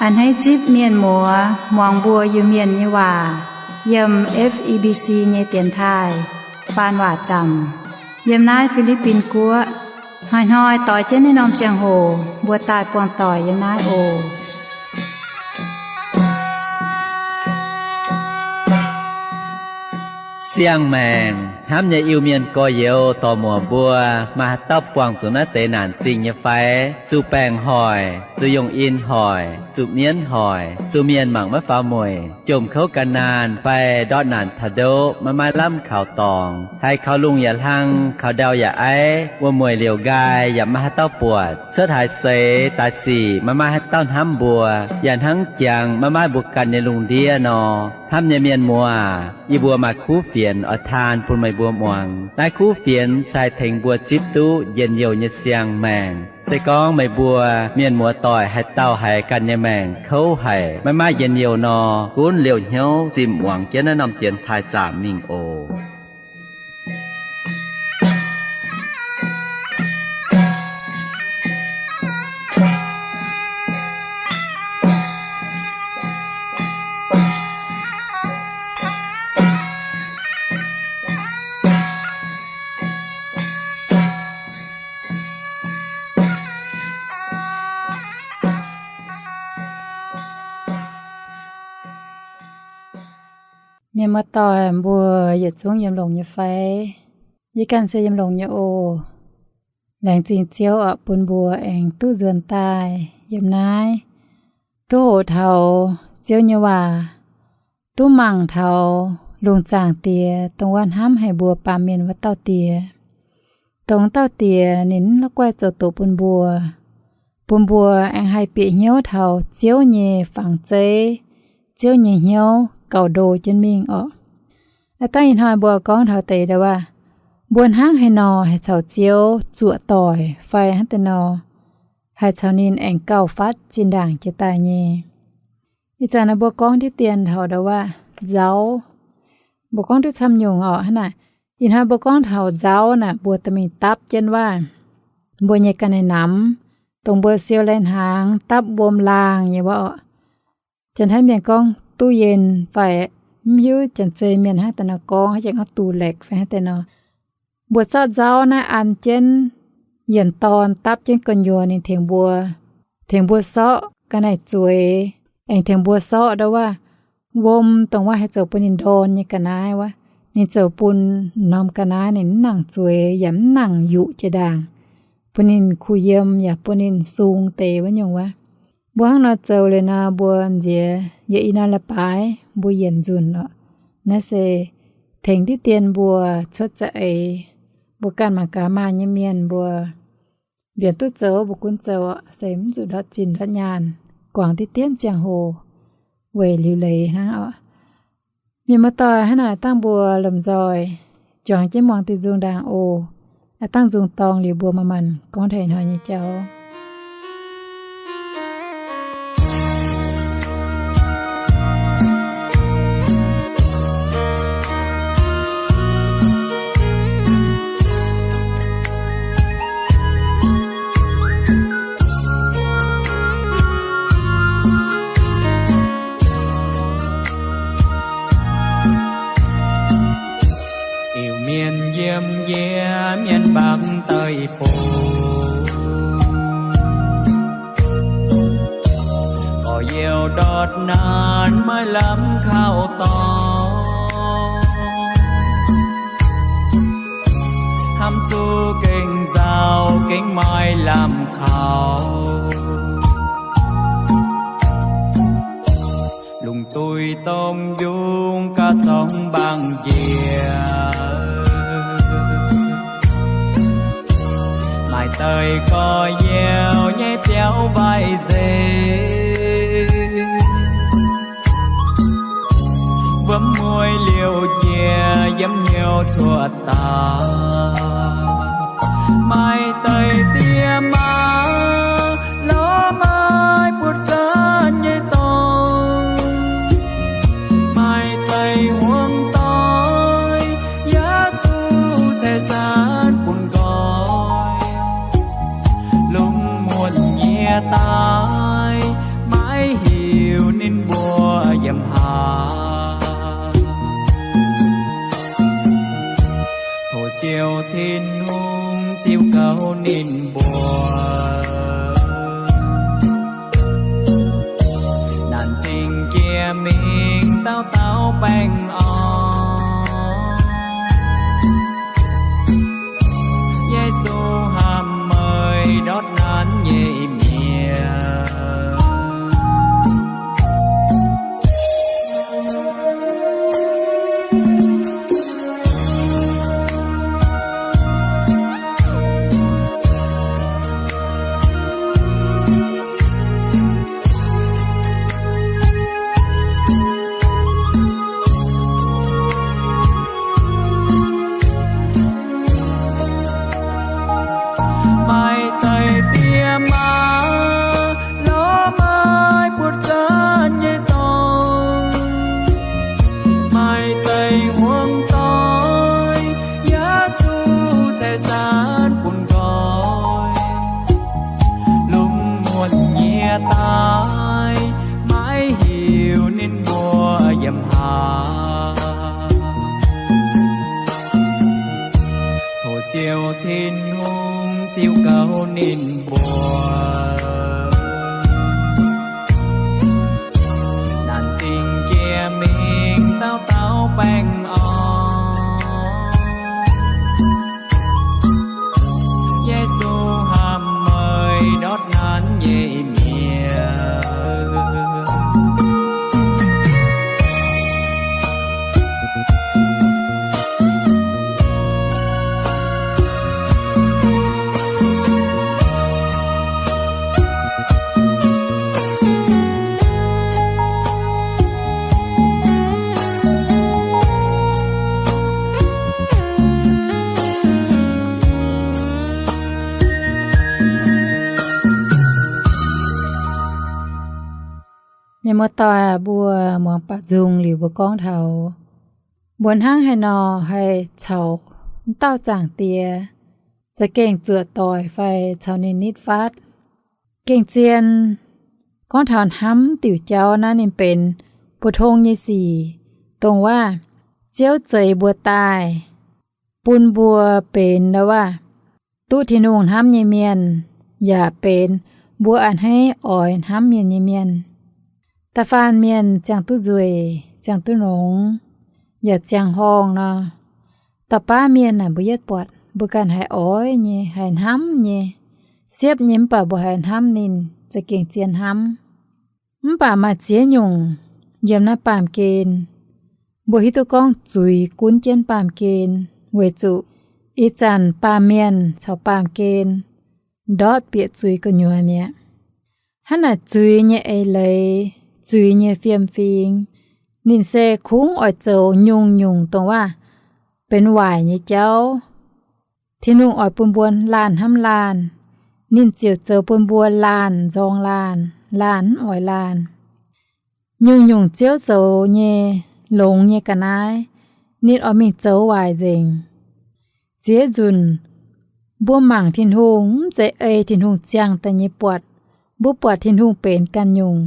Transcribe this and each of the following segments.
A'hneiv zipv mienh muoz muangx mbuo Iu-Mienh nyei waac yiem F E B C nyei dienx taaih faan waac zaamc yiem naaiv Fi^li^bin Guoqv. Hnoi-hnoi doix jienv naaiv norm ziangh hoc mbuo daaih buangh doic yiem naaiv oc. Siang-maengc hnamv nyei Iu-Mienh gorx-youz dorc-muoc mbuo, maaih haaix dauh buangh zuqc naaiv deix naanc zingh nyei fai? Zuqc baengc hoic, zuqc yungh in hoic, zuqc mienv hoic, zuqc mienh mangc maiv faaux mueic, jomc kouv gan naanh fai ndortv naanc taux ndoqv maiv maaih lamh kaux dorngx, haiz kaux lungh yaac hlang, kaux ndau yaac aiv, wuom-mueic liouc nqaai yaac maiv maaih haaix dauh buatc, cuotv haaix seix daaih sic maiv maaih haaix dauh hnamv mbuo, yaac hnangv jangx maiv maaih mbuo ganh nyei lungh ndiev nor. Hnamv nyei mienh muoz, yie mbuo maaih kuv fienx oix taan bun meih mbuo muangx. Naaiv kuv fienx se haih tengx mbuo zipv duqv njien-youh nyei siang-maengc. Se gorngv meih mbuo mienh muoz doic haaix dauh haiz ganh nyei maengc kouv haic, maiv maaih njien-youh nor, gunv liouh hnyouv zimh muangx jienv naaiv norm dienx taaih zaamc mingh oc. Mienh muoz-doic mbuo yietc zungv yiem longx nyei fai? Yie ganh se yiem longx nyei oc. Laengz zingh Ziouv oc, bun mbuo aengx duqv nzuonx daaih yiem naaiv, duqv hoqc taux Ziouv nyei waac, duqv mangc taux lungh zaangc Diex, dongh wuov hnamv haic mbuo baamh mienh wuov dauh Diex. Dongh dauh Diex ninh mv la'guaih zoux doqc bun mbuo, bun mbuo aengx haih bieqc hnyouv taux Ziouv nyei fangx zeiv, Ziouv nyei hnyouv gauh ndo jienv mingh orqc. Aav dangh ih hnoi mbuo gorngv taux deix ndau wuov, mbuo hnangv haaix nor haih caux Ziouv zuoqc doic fai hnangv deix nor, haih caux ninh aengx gauh faatv zinh ndaangc jiex daaih nyei. Ih zanc naaiv mbuo gorngv diqv dien taux ndau wuov nzauv. Mbuo gorngv duqv camv nyungc orqc hnangv naaic. Ih hnoi mbuo gorngv taux nzauv naaic, mbuo dorh mingh dapv jienv wuov mbuo nyei ga'naaiv namx, dongh mbuo siou lai-hnaangx dapv wuom laangh nyei wuov orqc. Janx-Taiv mienh gorngv ตู้เย็น fai mv hiuv Janx-Zei mienh hnangv deix nor gorngv, haaix jiex gorngv ตู้เหล็ก fai hnangv deix nor. Mbuo zorqv nzauv naaiv an jienv yienc dorn dapv jienv gu'nyuoz ninh tengx mbuo, tengx mbuo sorqv ga'naaiv zueiz, aengx tengx mbuo sorqv ndau wuov wuom, dongh wuov haih zoux bun ninh ndorn nyei ga'naaiv wuov. Ninh zoux bun norm ga'naaiv ninh mv nangc zueiz yaac mv nangc yuqc jiex ndaangc, bun ninh kuh yiem yaac bun ninh sung deix wuov nyungc wuov. Mbuo hnangv nor zoux liuz nor, mbuo nziex yietc i norm leiz-baaix mbuo yienc nzunc orqc. Naaiv se tengx diqv dien mbuo cuotv za'eix, mbuo ganh mangc gaax maaih nyei mienh mbuo mbienc duqv zoux mbuo gunv zoux orqc, se mv zuqc ndortv zinh ndortv nyaanh guangc diqv dien ziangh hoc weic liuz leiz hnangv orqc. Mienh muoz-doic, hnangv naaic dangh mbuo lomh nzoih juangc jienv muangx diuh nzung ndaangc oc. Aav dangh nzung dorngx liuz mbuo manc-manc gorngv taux ih hnoi nyei jauv. Iu-Mienh yiem njiec mienh mbac deic-bung, gorx-youz ndortv naanc maiv lamh kaux dorngx, hnamv zuqc gengh nzauh gengh maiv lamh kaux. Lungh duih domh yungh gauh zorngx mbaangc njiec, maaih deix gorx-youz nyei biauv waaic nzengc, wuom-mueic liouc njiec yiem hnyouv cuotv daaih. Maaih deix die maa lorz maaih butv gaanv nyei dorngx, maaih deix huong doic yaac zuqc ceix saanv bun nqoi. Lungh muonc nyie daaih maiv hingh Tin-Hungh ziux gaux ninh mbuo. Naanc zingh jiex mingh dauh dauh baengh orn. Yesu hnamv meih ndortv naanc nyei mienh. Maaih deix diex maac lorz maaih buoz-zaanv nyei dorngx. Maaih deix huaang doic yaac zuqc ceix zaanv bun nqoi. Lungh muonc nyie daaih maiv hiuv ninh mbuo yiem haaix. Tov Ziouv Tin-Hungh ziux gaux ninh mbuo. Naanc zingh jiex mingh dauh dauh baengh orn. Yesu hnamv meih ndortv naanc nyei mienh. Mienh muoz-doic aac, mbuo muangx baaux nzung liuz mbuo gorngv taux mbuo hnangv haaix nor haih caux m'dauh Zaangc Diex za'gengh zuoqc doic fai caux ninh nitv fatv. Gengh zien gorngv taux hnamv diuc jauv naaiv ninh benx mbu'tong nyei sic, dongh waac Ziouv zeix mbuo daaih bun mbuo benx ndau waac duqv Tin-Hungh hnamv nyei mienh, yaac benx mbuo a'hneiv oix hnamv mienh nyei mienh. Da'faanh mienh ziangh duqv nzueic, ziangh duqv nongx, yaac ziangh horngh nor, dauh baav mienh naaic mbuo yietv buatc mbuo ganh haiz oix nyei, haiz hnamv nyei, siepv nyei, mv baac mbuo haiz hnamv ninh, za'gengh zien hnamv. Mv baac maaih ziex nyungc yiem naaiv baamh gen, mbuo hiuv duqv gorngv zuiz gunv jienv baamh gen, weic zuqc ih zanc baamh mienh caux baamh gen ndortv bieqc zuiz gu'nyuoz mi'aqv. Hnangv naaic zuiz nyei eix leiz, zuiz nyei fiem-fingx, ninh se kungx oix zoux nyungc-nyungc dongh waac benx waaic nyei jauv. Tin-Hungh oix bun mbuo laanh hnamv laanh, ninh ziouc zoux bun mbuo laanh nzorng laanh, laanh mv oix laanh. Nyungc-nyungc Ziouv zoux nyei longx nyei ga'naaiv, ninh oix mingh zoux waaic nzengc. Ziex nzunc mbuo mangc Tin-Hungh mv zeiz ei Tin-Hungh ziangh daaih nyei buatc. Mbuo buatc Tin-Hungh benx ganh nyungc.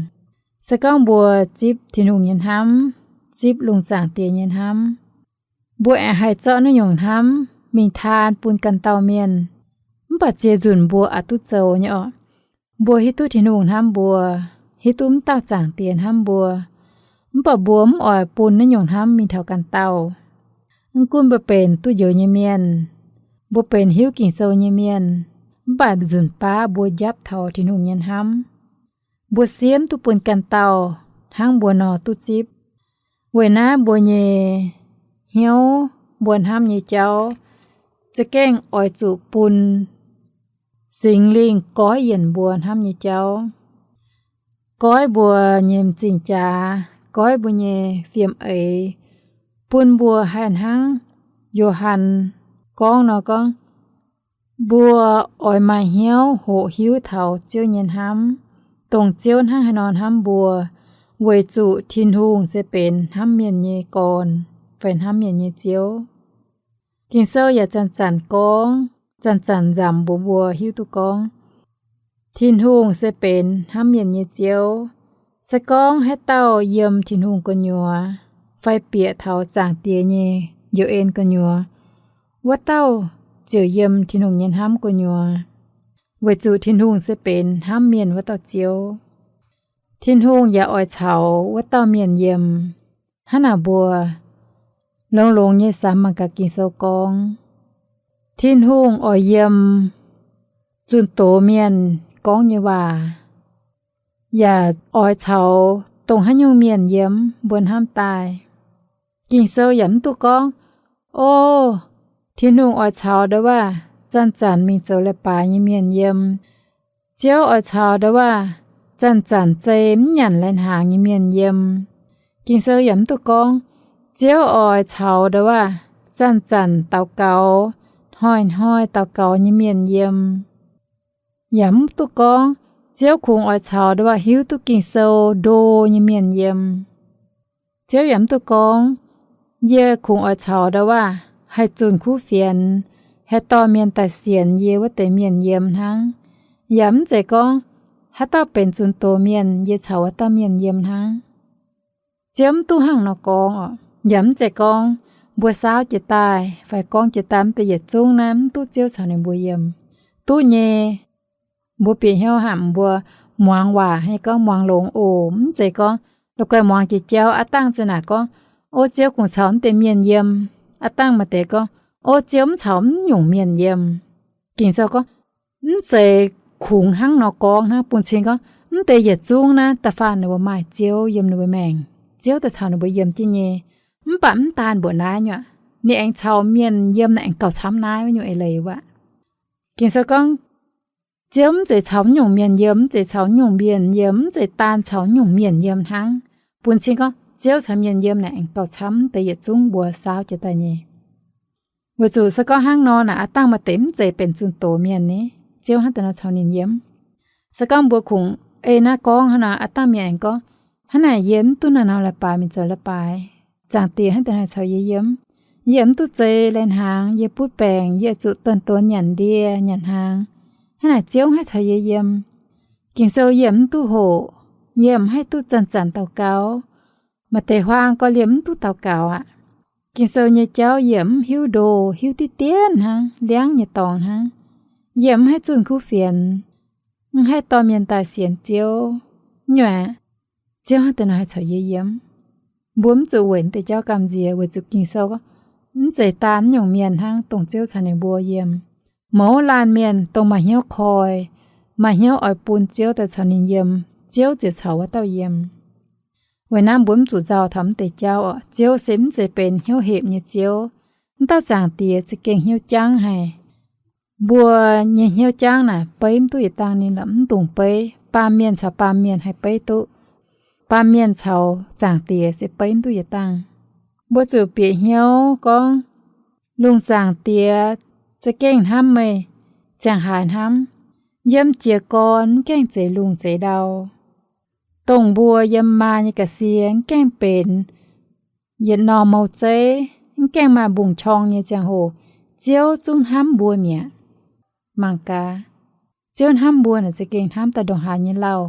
Se gorngv mbuo zipv Tin-Hungh nyei hnamv, zipv lungh zaangc Diex nyei hnamv, mbuo aengx haih zorqv naaiv nyungc hnamv mingh taan bun ganh dauh mienh. Mv baac ziex nzunc mbuo aqc duqv zoux nyei orqc. Mbuo hiuv duqv Tin-Hungh hnamv mbuo, hiuv duqv m'dauh zaangc Diex hnamv mbuo, mv baac mbuo mv oix bun naaiv nyungc hnamv mingh taux ganh dauh. Mv gunv mbuo benx duqv njoux nyei mienh, mbuo benx hiuv Ging-Sou nyei mienh, mv baac nzunc baav mbuo njapv taux Tin-Hungh nyei hnamv. Mbuo siemv duqv bun ganh dauh hnangv mbuo nor duqv zipv. Weic naaiv mbuo nyei hnyouv, mbuo hnamv nyei jauv, za'gengh oix zuqc bun Singx Lingh goiv yienc mbuo hnamv nyei jauv, goiv mbuo nyei m'zing jaax, goiv mbuo nyei fiem eix, bun mbuo haih hnangv Yo^han gorngv nor gorngv, mbuo oix maaih hnyouv hoqc hiuv taux Ziouv nyei hnamv, dongh Ziouv hnangv haaix nor hnamv mbuo, weic zuqc Tin-Hungh se benx hnamv mienh nyei gorn fai hnamv mienh nyei Ziouv. Ging-Sou yaac zanc-zanc gorngv, zanc-zanc nzamc mbuox mbuo hiuv duqv gorngv, Tin-Hungh se benx hnamv mienh nyei Ziouv. Se gorngv haaix dauh yiem Tin-Hungh gu'nyuoz fai bieqc taux Zaangc Diex nyei njoux en gu'nyuoz, wuov dauh ziouc yiem Tin-Hungh nyei hnamv gu'nyuoz, weic zuqc Tin-Hungh se benx hnamv mienh wuov dauh Ziouv. Tin-Hungh yaac oix caux wuov dauh mienh yiem. Hnangv naaic mbuo longx-longx nyei samx mangc gaax Ging-Sou gorngv, Tin-Hungh oix yiem zunh doz mienh gorngv nyei waac, yaac oix caux dongh haaix nyungc mienh yiem mbuo hnamv daaih. Ging-Sou yaac mv duqv gorngv, O, Tin-Hungh oix caux ndau wuov zanc-zanc mingh zoux leiz-baaix nyei mienh yiem. Ziouv oix caux ndau wuov zanc-zanc zei mv nyanc lai-hnaangx nyei mienh yiem. Ging-Sou yaac mv duqv gorngv, Ziouv oix caux ndau wuov zanc-zanc daux gaux, hnoi-hnoi daux gaux nyei mienh yiem. Yaac mv duqv gorngv, Ziouv kungx oix caux ndau wuov hiuv duqv Ging-Sou ndo nyei mienh yiem. Ziouv yaac mv duqv gorngv, Yie kungx oix caux ndau wuov haih zunh kuv fienx, haih dorh mienh daaih sienx yie wuov deix mienh yiem hnangv. Yaac mv zeiz gorngv, Haaix dauh benx zunh doz mienh, yie caux wuov dauh mienh yiem hnangv. Ziouv mv duqv hnangv nor gorngv oc. Yaac mv zeiz gorngv mbuo saauv jiez daaih fai gorngv jiez daaih mv deix yietc zungv naaiv mv duqv Ziouv caux ninh mbuo yiem. Duqv nyei. Mbuo bieqc hnyouv hnamv mbuo muangx waac nyei gorngv muangx longx oc. Mv zeiz gorngv la'guaih muangx jiex jauv, aav dangh za'naaic gorngv, O, Ziouv kungx caux mv deix mienh yiem. Aav dangh maaih deix gorngv, O, Ziouv mv caux mv nyungc mienh yiem. Ging-Sou gorngv, mv zeiz kungx hnangv nor gorngv hnangv. Bun cing gorngv mv deix yietc zungv naaiv da'faanh ninh mbuo maaih Ziouv yiem ninh mbuo maengc, Ziouv daaih caux ninh mbuo yiem jienv nyei. Mv baac mv daan mbuoqc naaiv nyuoqc, ninh aengx caux mienh yiem naaic aengx gauh camv naaiv wuov nyungc eix leiz wuov. Ging-Sou gorngv, Ziouv mv zeiz caux mv nyungc mienh yiem, mv zeiz caux mv nyungc mienh yiem, mv zeiz daan caux mv nyungc mienh yiem hnangv. Bun cing gorngv Ziouv caux mienh yiem naaic aengx gauh camv deix yietc zungv mbuo saauv jiez daaih nyei. Weic zuqc se gorngv hnangv nor naaic aav dangh maaih deix mv zeiz benx zunh doz mienh ni, Ziouv hnangv deix nor caux ninh yiem. Se gorngv mbuo kungx ei naaiv gorngv hnangv nor, aav dangh mienh aengx gorngv, Hnangv naaic yie mv duqv naaiv norm leiz-baaix mingh zoux leiz-baaix, Zaangc Diex hnangv deix nor caux yie yiem. Yie mv duqv zei lai-hnaangx, yie butv baengc, yie zuqc donx-donx nyanc ndie nyanc hnaangx. Hnangv naaic Ziouv haih caux yie yiem. Ging-Sou yie mv duqv hoqc, yie mv haih duqv zanc-zanc daux gaux. Maaih deix huaang gorngv yie mv duqv daux gaux aqv. Ging-Sou nyei jauv yie mv hiuv ndo, hiuv diqv dien hnangv, liangv nyei dorngx hnangv. Yie mv haih zunh kuv fienx, mv haih dorh mienh daaih sienx Ziouv. Nyuoqc, Ziouv hnangv deix nor haih caux yie yiem. Mbuo mv zuqc weic mv deix jauv gamh nziex, weic zuqc Ging-Sou gorngv, mv zeiz daan mv nyungc mienh hnangv dongh Ziouv caux ninh mbuo yiem. Mouz laanh mienh dongh maaih hnyouv koi, maaih hnyouv oix bun Ziouv daaih caux ninh yiem, Ziouv ziouc caux wuov dauh yiem. Weic naaiv mbuo mv zuqc nzauh taux mv deix jauv oc. Ziouv se mv zeiz benx hnyouv hepc nyei Ziouv. Mv dauh Zaangc Diex za'gengh hnyouv jangv haic. Mbuo nyei hnyouv jangv naaic beiv mv duqv yietc dangh ninh lorqc, mv dungx beiv. Baamh mienh caux baamh mienh haih beiv duqv. Baamh mienh caux Zaangc Diex se beiv mv duqv yietc dangh. Mbuo zuqc bieqc hnyouv gorngv, lungh zaangc diex za'gengh hnamv meih ziangh haaix hnamv. Yiem jiez gorn mv gaengh zeix lungh zeix ndau. Dongh mbuo yiem maa nyei ga'sie mv gaengh benx yietc norm mouc zeiv, mv gaengh maaih mbungv-qorng nyei ziangh hoc, Ziouv zungv hnamv mbuo mi'aqv. Mangc gaax, Ziouv hnamv mbuo naaic za'gengh hnamv daaih ndongc haaix nyei lauh.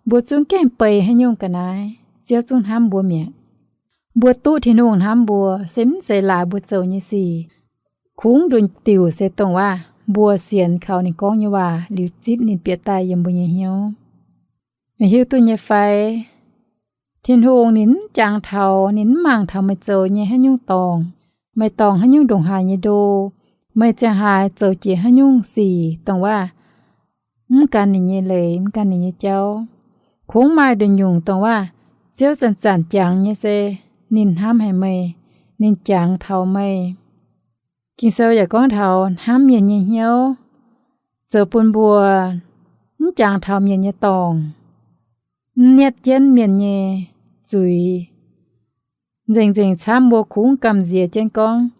Mbuo zungv gaengh beiz haaix nyungc ga'naaiv, Ziouv zungv hnamv mbuo mi'aqv. Mbuo duqv Tin-Hungh hnamv mbuo se mv zeiz laaix mbuo zoux nyei sic. Kungx nduqc diuc se dongh waac mbuo sienx kaux ninh gorngv nyei waac liuz zipv ninh bieqc daaih yiem mbuo nyei hnyouv. Meih hiuv duqv nyei fai? Tin-Hungh ninh mv jangx taux, ninh mv mangc taux meih zoux nyei haaix nyungc dorngc, meih dorngc haaix nyungc ndongc haaix nyei ndo, meih ziangh haaix zoux jiex haaix nyungc sic dongh waac mv gan ninh nyei leiz, mv gan ninh nyei jauv. Kungx maaih nduqc nyungc dongh waac Ziouv zanc-zanc jangx nyei se ninh hnamv haic meih, ninh jangx taux meih. Ging-Sou yaac gorngv taux hnamv mienh nyei hnyouv zoux bun mbuo mv jangx taux mienh nyei dorngc, mv nietv jienv mienh nyei zuiz. Nzengc-nzengc camv mbuo kungx gamh nziex jienv gorngv,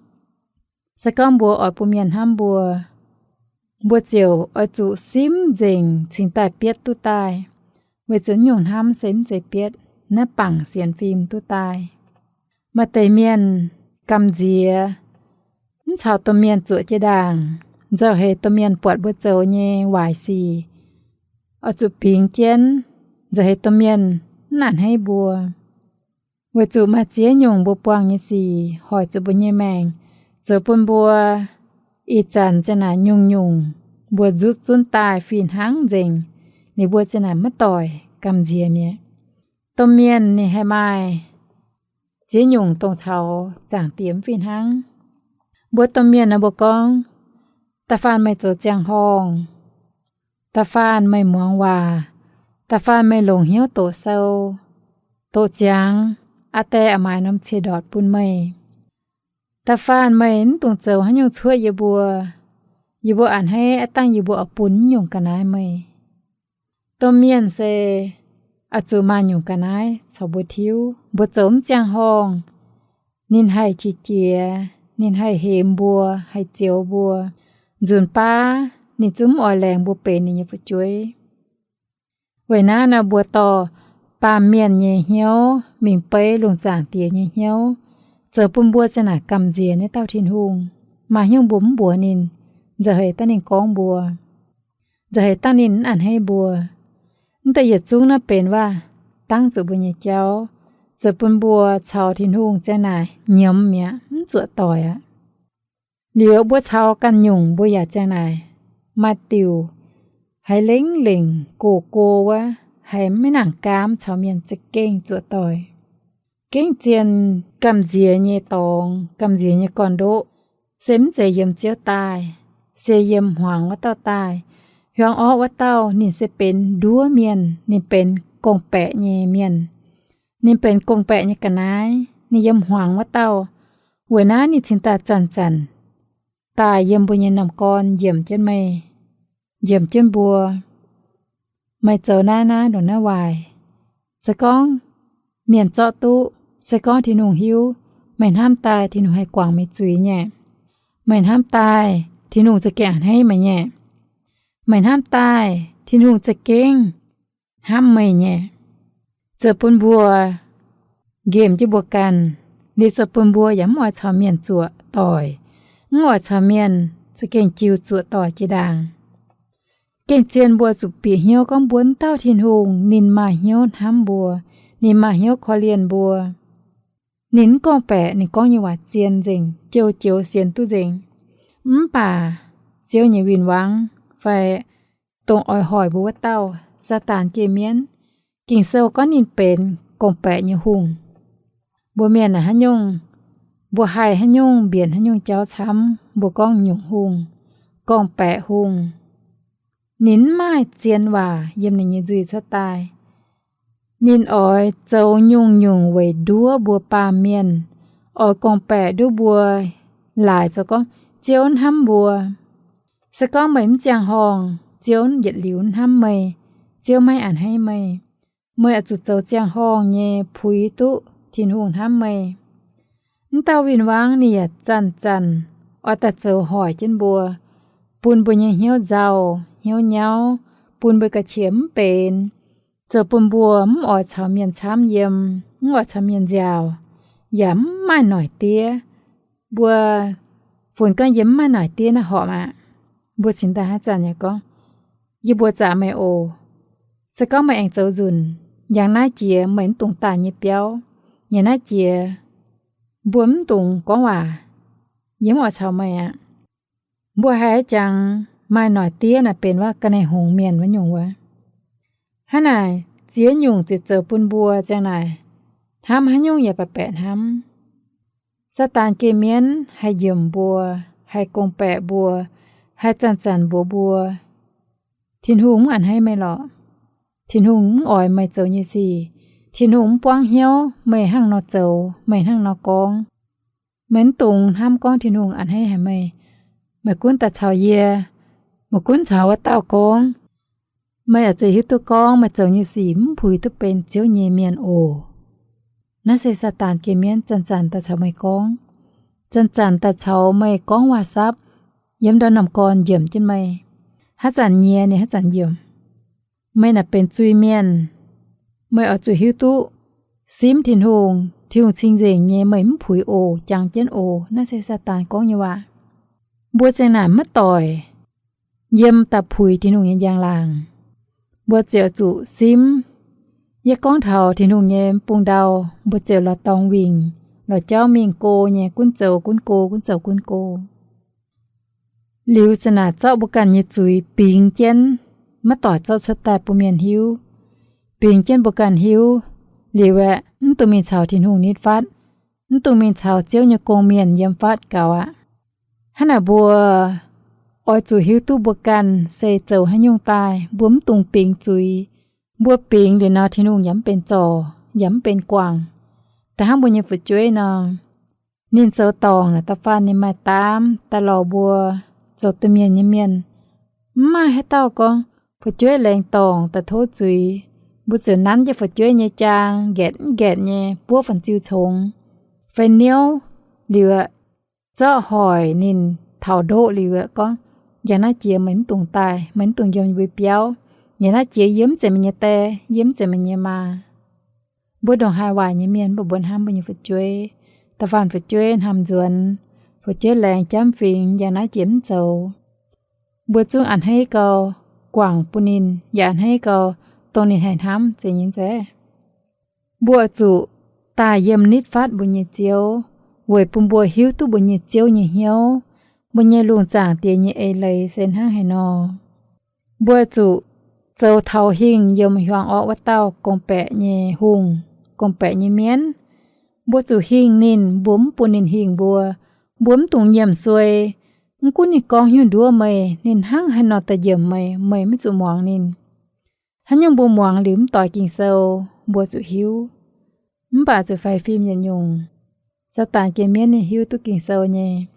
se gorngv mbuo oix bun mienh hnamv mbuo, mbuo ziouc oix zuqc simv nzengc cingx daaih bietv duqv daaih, weic zuqc nyungc hnamv se mv zeiz bietv, naaiv bangc sienx fim duqv daaih. Maaih deix mienh gamh nziex, mv caux domh mienh zuoqc jiex ndaangc, nzauh heix domh mienh buatc mbuo zoux nyei waaic sic, oix zuqc bingx jienv, nzauh heix domh mienh mv a'hneiv mbuo. Weic zuqc maaih ziex nyungc mbuo buangh nyei sic hoic zuqc mbuo nyei maengc, zoux bun mbuo Ih zanc ziang naaic nyungc-nyungc mbuo nzutv zunv daaih fih hnangv nzengc, ninh mbuo ziang naaic maiv doic gamh nziex mi'aqv. Domh mienh ninh haih maaih ziex nyungc dongh caux Zaangc Diex mv fih hnangv. Mbuo domh mienh naaic mbuo gorngv, da'faanh meih zoux ziangh horngh, da'faanh meih muangx waac, da'faanh meih longc hnyouv doqc sou, doqc ziangx, aa die a'maaiz norm cie ndortc bun meih. Da'faanh meih mv dungx zoux haaix nyungc cuotv yie mbuo. Yie mbuo a'hneiv aav dangh yie mbuo oix bun mv nyungc ga'naaiv meih. Domh mienh se oix zuqc maaih nyungc ga'naaiv caux mbuo tiuv. Mbuo zoux mv ziangh horngh, ninh haih qiex jiez, ninh haih hemx mbuo, haih zioux mbuo. Nzunc baav ninh zungv mv oix laengz mbuo benx ninh nyei fu'jueiv. Weic naaiv nor mbuo dorh baamh mienh nyei hnyouv mingh beiv lungh zaangc Diex nyei hnyouv, zoux bun mbuo ziang naaic gamh nziex naaiv dauh Tin-Hungh. Maaih hnyouv mbuo mv mbuox ninh, nzauh heix dangh ninh gorngv mbuo, nzauh heix dangh ninh mv a'hneiv mbuo. Mv deix yietc zungv naaiv benx waac-dangv zuqc mbuo nyei jauv, zoux bun mbuo caux Tin-Hungh ziang naaic nyiemz mi'aqv, mv zuoqc doic aqv. Liuz mbuo caux ganh nyungc mbuo yaac ziang naaic maaih diuc haiz lengv lengc gox go wuov, haiz maiv nangc gaamv caux mienh za'gengh zuoqc doic. Gengh zien gamh nziex nyei dorngx, gamh nziex nyei gorn-ndoqv, se mv zeiz yiem Ziouv daaih, se yiem hmuangx wuov dauh daaih. Hiuang orqv wuov dauh ninh se benx nduov mienh, ninh benx gorngv-baeqc nyei mienh, ninh benx gorngv-baeqc nyei ga'naaiv, ninh yiem hmuangx wuov dauh. Weic naaiv ninh cingx daaih zanc-zanc daaih yiem mbuo nyei norm gorn njiemc jienv meih, njiemc jienv mbuo. Meih zoux naaiv naaiv ndongc naaiv waaic, se gorngv mienh zorqv duqv, se gorngv Tin-Hungh hiuv, meih hnamv daaih Tin-Hungh haih guangc meih zuiz nyei. Meih hnamv daaih Tin-Hungh za'gengh a'hneiv meih nyei. Meih hnamv daaih Tin-Hungh za'gengh hnamv meih nyei. Zoux bun mbuo nqemh jienv mbuo ganh, liuz zoux bun mbuo yaac mv oix caux mienh zuoqc doic, mv oix caux mienh za'gengh jiu zuoqc doic jiex ndaangc. Gengh zien mbuo zuqc bieqc hnyouv gorngv mbuo wuov dauh Tin-Hungh ninh maaih hnyouv hnamv mbuo, ninh maaih hnyouv korv-lienh mbuo. Ninh mv gorngv-baeqc, ninh gorngv nyei waac zien nzengc, joux-joux sienx duqv nzengc. Mv baac Ziouv nyei win-wangv fai dongh oix hoic mbuo wuov dauh, Saadaan geh mienv, Ging-Sou gorngv ninh benx gorngv-baeqc nyei hungh. Mbuo mienh naaic haaix nyungc, mbuo haih haaix nyungc mbienc haaix nyungc jauv camv, mbuo gorngv nyungc hungh, gorngv-baeqc hungh. Ninh mv maaih zien waac yiem ninh nyei nzuih cuotv daaih. Ninh oix zoux nyungc-nyungc weic nduov mbuo baamh mienh, oix gorngv-baeqc nduov mbuo, laaic zoux gorngv Ziouv hnamv mbuo. Se gorngv meih mv ziangh horngh, Ziouv yietc liuz hnamv meih, Ziouv maiv a'hneiv meih. Meih oix zuqc zoux ziangh horngh nyei puix duqv Tin-Hungh hnamv meih. Mv dauh win-wangv ninh yaac zanc-zanc oix daaih zoux hoic jienv mbuo, bun mbuo nyei hnyouv nzauh, hnyouv nyauv, bun mbuo ga'qiex mv benx, zoux bun mbuo mv oix caux mienh camv yiem, mv oix caux mienh nziaauc, yaac mv maaih noic diev. Mbuo funx gorngv yiem mv maaih noic diev naaiv horpc aqv. Mbuo cingx daaih haaix zanc yaac gorngv, yie mbuox zaqc meih oc, se gorngv meih aengx zoux nzunc, yangh naaiv jiex meih mv dungx daaih nyei biauv, yangh naaiv jiex mbuo mv dungx gorngv waac, yie mv oix caux meih aqv. Mbuo haiz jangx maaih noic diev naaic benx wuov ga'naaiv hngongx mienh wuov nyungc wuov. Hnangv naaic ziex nyungc ziouc zoux bun mbuo ziang naaic hnamv haaix nyungc yaac baeqc baeqc hnamv. Saadaan geh mienv haih nyiemc mbuo, haih gorngv-baeqc mbuo, haih zanc-zanc mbuox mbuo, Tin-Hungh mv a'hneiv meih lorqc. Tin-Hungh mv oix meih zoux nyei sic. Tin-Hungh mv buangv hnyouv meih hnangv nor zoux, meih hnangv nor gorngv. Meih mv dungx hnamv gorngv Tin-Hungh a'hneiv haic meih. Meih gunv daaih caux yie, meih gunv caux wuov dauh gorngv, meih oix zuqc hiuv duqv gorngv meih zoux nyei sic mv puix duqv benx Ziouv nyei mienh oc. Naaiv se Saadaan geh mienv zanc-zanc daaih caux meih gorngv, zanc-zanc daaih caux meih gorngv waac-sapv yiem ndorm-norm gorn njiemc jienv meih. Haaix zanc nyiex ninh haaix zanc njiemc. Meih naaic benx zuiz-mienh. Meih oix zuqc hiuv duqv simv Tin-Hungh, Tin-Hungh cing-nzengc nyei, meih mv puix oc, jangx jienv oc. Naaiv se Saadaan gorngv nyei waac. Mbuo ziang naaic maiv doic yiem da'puix Tin-Hungh nyei njang-laangc. Mbuo ziouc zuqc simv. Yie gorngv taux Tin-Hungh nyei bung ndau, mbuo ziouc lorz dorngx wingc, lorz jauv mingh go nyei, gunv zoux gunv go, gunv zoux gunv go. Liuz za'naaic zorqv mbuo ganh nyei zuiz bingx jienv, maiv doic zorqv cuotv daaih bun mienh hiuv. Bingx jienv mbuo ganh hiuv liuz aeqv, mv dungx mingh caux Tin-Hungh nitv fatv, mv dungx mingh caux Ziouv nyei gong-mienh yiem fatv gaux aqv. Hnangv naaic mbuo oix zuqc hiuv duqv mbuo ganh se zoux haaix nyungc daaih, mbuo mv dungx bingx zuiz. Mbuo bingx liuz nor, Tin-Hungh yaac mv benx zorc, yaac mv benx guangc. Da'hnangv mbuo nyei fu'jueiv nor, ninh zoux dorngc naaic, da'faanh ninh maaih daamv daaih lorz mbuo zoux domh mienh nyei mienh. Mv maaih haaix dauh gorngv fu'jueiv laengz dorngc daaih tov zuiz. Mbuo ziouc nanv jienv fu'jueiv nyei jaang, nqaetc mv nqaetc nyei, buov fan-ziu congx fai niouv liuz, zorqv hoic ninh taux ndoqv liuz gorngv, njang naaiv jiex meih mv dungx daaih, meih mv dungx yiem mbuo biauv. Njang naaiv jiex yie mv zeiz meih nyei die, yie mv zeiz meih nyei maa. Mbuo ndongc haaix waaic nyei mienh, mv baac mbuo hnamv mbuo nyei fu'jueiv. Da'faanh fu'jueiv hnamv nzuonx, fu'jueiv laengz jamv fingx, njang naaiv jiex mv zoux, mbuo zungv a'hneiv gau guangc bun ninh, yaac a'hneiv gau dongh ninh haih hnamv zeiz nyei nzengc. Mbuo zuqc daaih yiem nitv fatv mbuo nyei Ziouv, weic bun mbuo hiuv duqv mbuo nyei Ziouv nyei hnyouv, mbuo nyei lungh zaangc Diex nyei eix leiz se hnangv haaix nor. Mbuo zuqc zoux taux hingh yiem hiuang orqv wuov dauh gorngv-baeqc nyei hungh, gorngv-baeqc nyei mienv. Mbuo zuqc hingh ninh, mbuo mv bun ninh hingh mbuo. Mbuo mv dungx nyiemc suei. Mv gunv ninh gorngv haaix nyungc nduov meih, ninh hnangv haaix nor daaih nyiemc meih, meih maiv zuqc muangx ninh. Haaix nyungc mbuo muangx liuz mv doix Ging-Sou, mbuo zuqc hiuv. Mv baac zuqc faix fim yietc nyungc. Saadaan gengh mienv ninh hiuv duqv Ging-Sou nyei.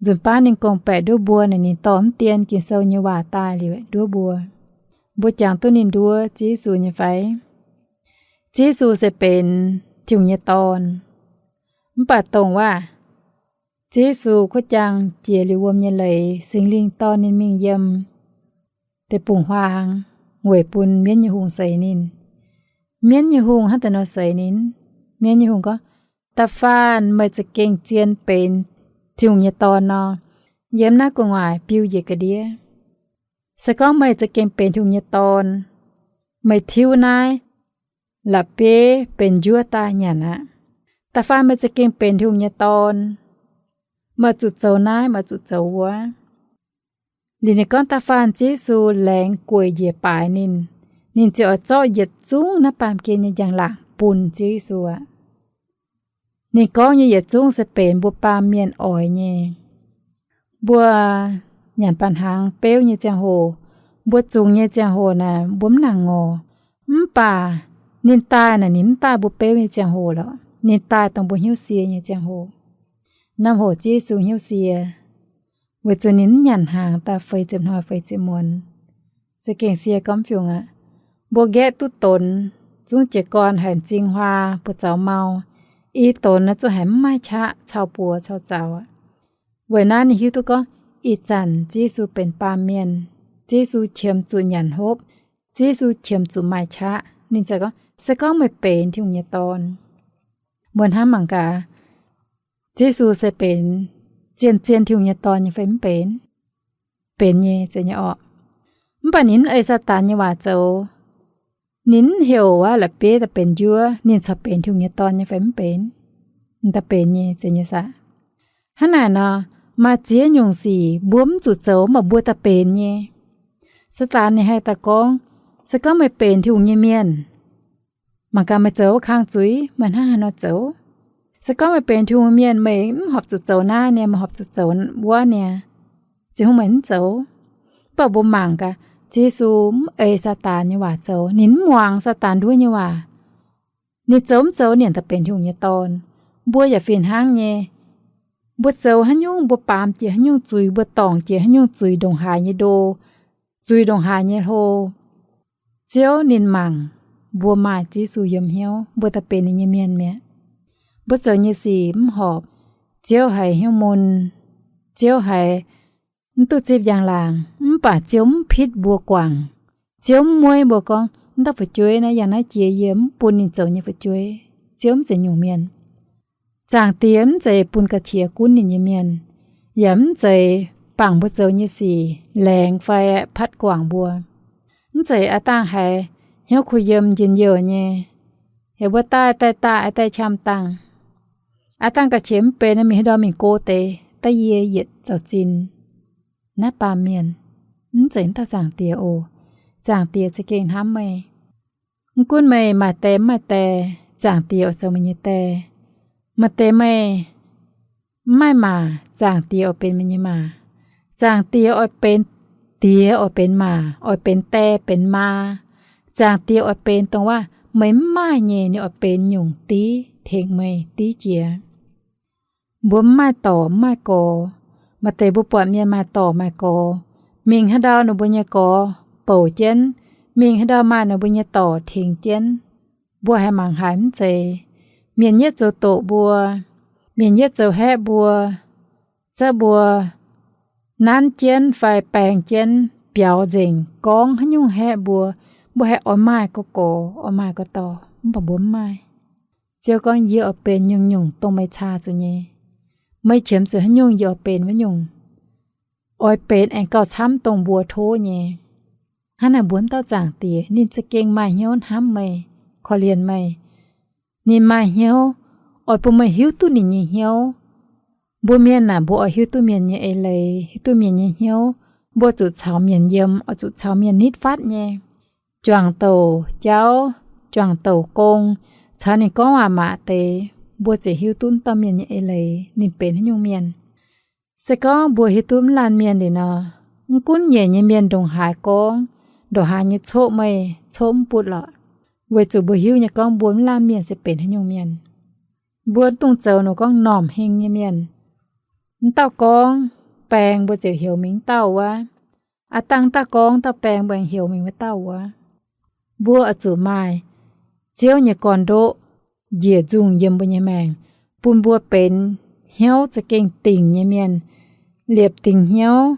Nzunc baav ninh gorngv-baeqc nduov mbuo naaic, ninh dorh mv dien Ging-Sou nyei waac daaih liuz nduov mbuo. Mbuo jangx duqv ninh nduov Ziouv Yesu nyei fai? Ziouv Yesu se benx Tin-Hungh nyei Dorn. Mv baac dongh waac Ziouv Yesu kuotv jaang jiex liuz wuom nyei leiz, Singx Lingh dorh ninh mingh yiem deic-bung-huaang weic bun mienv nyei hungh seix ninh. Mienv nyei hungh hnangv daaih nor seix ninh. Mienv nyei hungh gorngv, da'faanh meih za'gengh zien benx Tin-Hungh nyei Dorn nor, yiem naaiv gu'nguaaic biu njiec ga'ndiev. Se gorngv meih za'gengh benx Tin-Hungh nyei Dorn, meih tiuv naaiv la'bieiv benx njuov daaih nyanc aqv. Da'faanh meih za'gengh benx Tin-Hungh nyei Dorn, meih zuqc zoux naaiv, meih zuqc zoux wuov. Liuz ninh gorngv da'faanh Ziouv Yesu laengz gueic njiec baaix ninh, ninh ziouc oix zorqv yietc zungv naaiv baamh gen nyei njang-laangc bun Ziouv Yesu aqv. Ninh gorngv nyei yietc zungv se benx mbuo baamh mienh oix nyei. Mbuo nyanc banh hnaangx beuv nyei ziangh hoc, mbuo zungx nyei ziangh hoc naaic, mbuo mv nangc ngorc. Mv baac ninh daaih naaic, ninh mv daaih mbuo beuv nyei ziangh hoc lorqc. Ninh daaih dongh mbuo hnyouv sie nyei ziangh hoc. Naaiv hoc Ziouv Yesu hnyouv sie, weic zuqc ninh mv nyanc hnaangx daaih feix ziepc hnoi feix ziepc muonz. Za'gengh sie gormx fiungc aqv. Mbuo nqaeqv duqv donx, zungv jiez gorn haic m'zing huaa buoz zaux mau. I donx naaiv zungv haiz mv maaih qaqv cau buoz cau zaux aqv. Weic naaiv ninh hiuv duqv gorngv ih zanc Ziouv Yesu benx baamh mienh, Ziouv Yesu qiemx zuqc nyanc hopv, Ziouv Yesu qiemx zuqc maaih qaqv. Ninh ziouc gorngv, se gorngv meih benx Tin-Hungh nyei Dorn, mbuo hnamv mangc gaax, Ziouv Yesu se benx zien-zien Tin-Hungh nyei Dorn nyei fai mv benx? Benx nyei, zeiz nyei orqc. Mv baac ninh mv ei Saadaan nyei waac zoux. Ninh mv heuc wuov la'bieiv daaih benx njuov, ninh corc benx Tin-Hungh nyei Dorn nyei fai mv benx? Ninh daaih benx nyei, zeiz nyei saah? Hnangv naaic nor, maaih ziex nyungc sic mbuo mv zuqc zoux, mv baac mbuo daaih benx nyei. Saadaan ninh haih daaih gorngv, se gorngv meih benx Tin-Hungh nyei mienh, mangc gaax meih zoux wuov kang zuiz, meih hnangv haaix nor zoux? Se gorngv meih benx Tin-Hungh mienh, meih mv horpc zuqc zoux naaiv niaa, meih horpc zuqc zoux wuov niaa. Ziouv Yesu mv zoux. Mv baac mbuo mangc gaax, Ziouv Yesu mv ei Saadaan nyei waac zoux. Ninh mv muangx Saadaan nduov nyei waac. Ninh zoux mv zoux, ninh daaih benx Tin-Hungh nyei Dorn. Mbuo yaac fih hnangv nyei. Mbuo zoux haaix nyungc, mbuo baamz jiex haaix nyungc zuiz, mbuo dorngc jiex haaix nyungc zuiz ndongc haaix nyei ndo, zuiz ndongc haaix nyei hlo, Ziouv ninh mangc mbuo maaih Ziouv Yesu yiem hnyouv, mbuo daaih benx ninh nyei mienh mi'aqv. Mbuo zoux nyei sic mv horpc, Ziouv haiz hnyouv mun, Ziouv haiz mv duqv zipv njang-laangc, mv baac Ziouv mv pitv mbuo guangc. Ziouv mv mueiv mbuo gorngv, wuov dauh fu'jueiv naaiv yangh naaiv jiex yie mv bun ninh zoux nyei fu'jueiv. Ziouv mv zeiz nyungc mienh. Zaangc Diex mv zeiz bun ga'qiex gunv ninh nyei mienh, yaac mv zeiz bangc mbuo zoux nyei sic laengz fai patv guangc mbuo. Mv zeiz aav dangh haiz hnyouv kuh yiem njien-youh nyei, heuc mbuo daaih, daaih, daaih, daaih qam dangh. Aav dangh ga'qiex mv benx, mingh haaix ndau mingh go deix, daaih yie yietc zaux zinh. Naaiv baamh mienh mv zeiz dauh Zaangc Diex oc. Zaangc Diex za'gengh hnamv meih. Mv gunv meih maaih die mv maaih die, Zaangc Diex oix zoux meih nyei die. Maaih deix meih mv maaih maa, Zaangc Diex oix benx meih nyei maa. Zaangc Diex oix benx die, oix benx maa, oix benx die benx maa. Zaangc Diex oix benx dongh waac meih mv maaih nyei, ninh oix benx nyungc div tengx meih div jiex. Mbuo mv maaih dorc mv maaih gorx. Maaih deix mbuo buatc mienh maaih dorc maaih gorx, mingh haaix ndau ninh mbuo nyei gorx bouc jienv, mingh haaix ndau maaih ninh mbuo nyei dorc tengx jienv. Mbuo haiz mangc haiz mv zeiz. Mienh yietv zoux doqc mbuo, mienh yietv zoux haeqv mbuo, za'gengh mbuo nanv jienv fai baeng jienv biaux nzengc, gorngv haaix nyungc haeqv mbuo, mbuo haih oix maaih gorx-gorx, oix maaih gorx-dorc, mv baac mbuo mv maaih. Ziouv gorngv, yie oix benx nyungc-nyungc dongh meih caa zuqc nyei. Meih qiemx zuqc haaix nyungc yie oix benx wuov nyungc. Oix benx aengx gauh camv dongh mbuo tov nyei. Hnangv naaic mbuo mv dauh Zaangc Diex ninh za'gengh maaih hnyouv hnamv meih, korv-lienh meih. Ninh maaih hnyouv oix bun meih hiuv duqv ninh nyei hnyouv. Mbuo mienh naaic mbuo oix hiuv duqv mienh nyei eix leiz, hiuv duqv mienh nyei hnyouv. Mbuo zuqc caux mienh yiem, oix zuqc caux mienh nitv fatv nyei. Juangc douc jauv, juangc douc gong, caux ninh gorngv waac mangc deix, mbuo ziouc hiuv duqv dauh mienh nyei eix leiz ninh benx haaix nyungc mienh. Se gorngv mbuo hiuv duqv mv laanh mienh liuz nor, mv gunv nyeic nyei mienh ndongc haaix gorngv, ndongc haaix nyei coqv meih coqv mv butv lorqc. Weic zuqc mbuo hiuv nyei gorngv mbuo mv laanh mienh se benx haaix nyungc mienh. Mbuo dongh zoux nor gorngv normh heng nyei mienh. Mv dauh gorngv baeng mbuo ziouc heuc mingh mv dauh wuov. Aa dangh dauh gorngv dauh baeng mbuo aengx heuc mingh wuov dauh wuov. Mbuo oix zuqc maaih Ziouv nyei gorn-ndoqv njiec nzungh yiem mbuo nyei maengc, bun mbuo benx hnyouv za'gengh dingc nyei mienh, liepc dingc hnyouv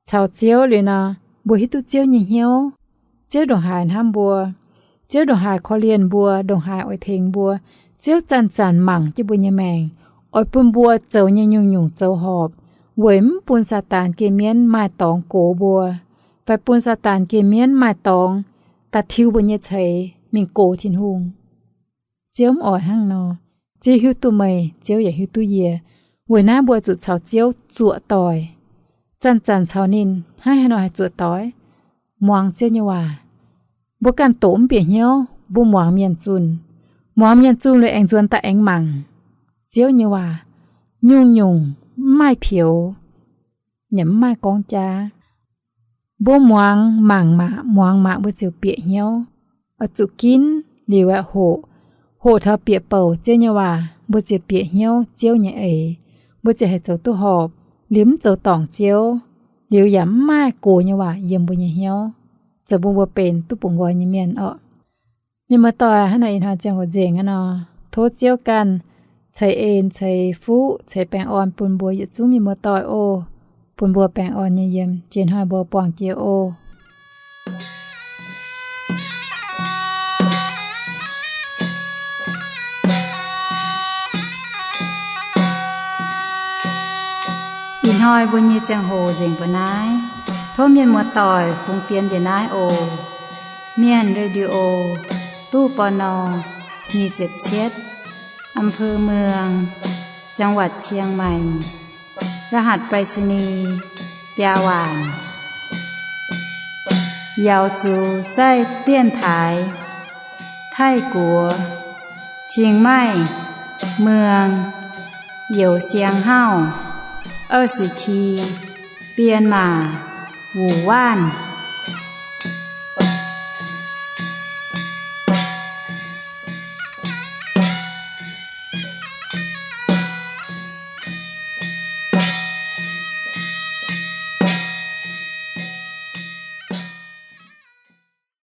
caux Ziouv liuz nor, mbuo hiuv duqv Ziouv nyei hnyouv. Ziouv ndongc haaix hnamv mbuo, Ziouv ndongc haaix korv-lienh mbuo, ndongc haaix oix tengx mbuo. Ziouv zanc-zanc mangc jienv mbuo nyei maengc, oix bun mbuo zoux nyei nyungc-nyungc zoux horpc, weic mv bun Saadaan geh mienv maaih dorngx gox mbuo, fai bun Saadaan geh mienv maaih dorngx daaih tiux mbuo nyei ceix mingh gox Tin-Hungh. Ziouv mv oix hnangv nor. Ziouv hiuv duqv meih, Ziouv yaac hiuv duqv yie. Weic naaiv mbuo zuqc caux Ziouv zuoqc doic. Zanc-zanc caux ninh hnangv haaix nor haih zuoqc doic? Muangx Ziouv nyei waac. Mbuo ganh doqc mv bieqc hnyouv, mbuo muangx mienh zunh. Muangx mienh zunh liuz aengx nzuonx daaih aengx mangc Ziouv nyei waac. Nyungc-nyungc mv maaih peux, yaac mv maaih gorngv jaav. Mbuo muangx mangc mangc, muangx mangc mbuo ziouc bieqc hnyouv. Oix zuqc ginv liuz aeqv, hoqc, hoqc taux bieqc bouc Ziouv nyei waac, mbuo ziouc bieqc hnyouv Ziouv nyei eix. Mbuo ziouc haih zoux duqv horpc. Liuz mv zoux dorngc Ziouv, liuz yaac mv maaih gox nyei waac yiem mbuo nyei hnyouv, zoux bun mbuo benx duqv bungx nqoi nyei mienh orqc. Mienh muoz-doic, hnangv naaic ih hnoi ziangh hoc nzengc hnangv nor, tov Ziouv ganh ceix en, ceix fuqv, ceix baengh orn bun mbuo yietc zungv mienh muoz-doic oc. Bun mbuo baengh orn nyei yiem. Jiex hnoi mbuo buangh jiex oc. Ih hnoi mbuo nyei ziangh hoc nzengc mbuo naaiv. Tov mienh muoz-doic fungx fienx njiec naaiv oc. Mienh Radio, ตู้ ปณ. nyic ziepc cietv, อำเภอเมือง จังหวัดเชียงใหม่ รหัสไปรษณีย์ biaa waanc. 瑶族在电台 Taiv-Guoqv, Chiang Mai, Muang, Youz Siang Hauv, 二十七, Bienh Maac, Wuc Waanv.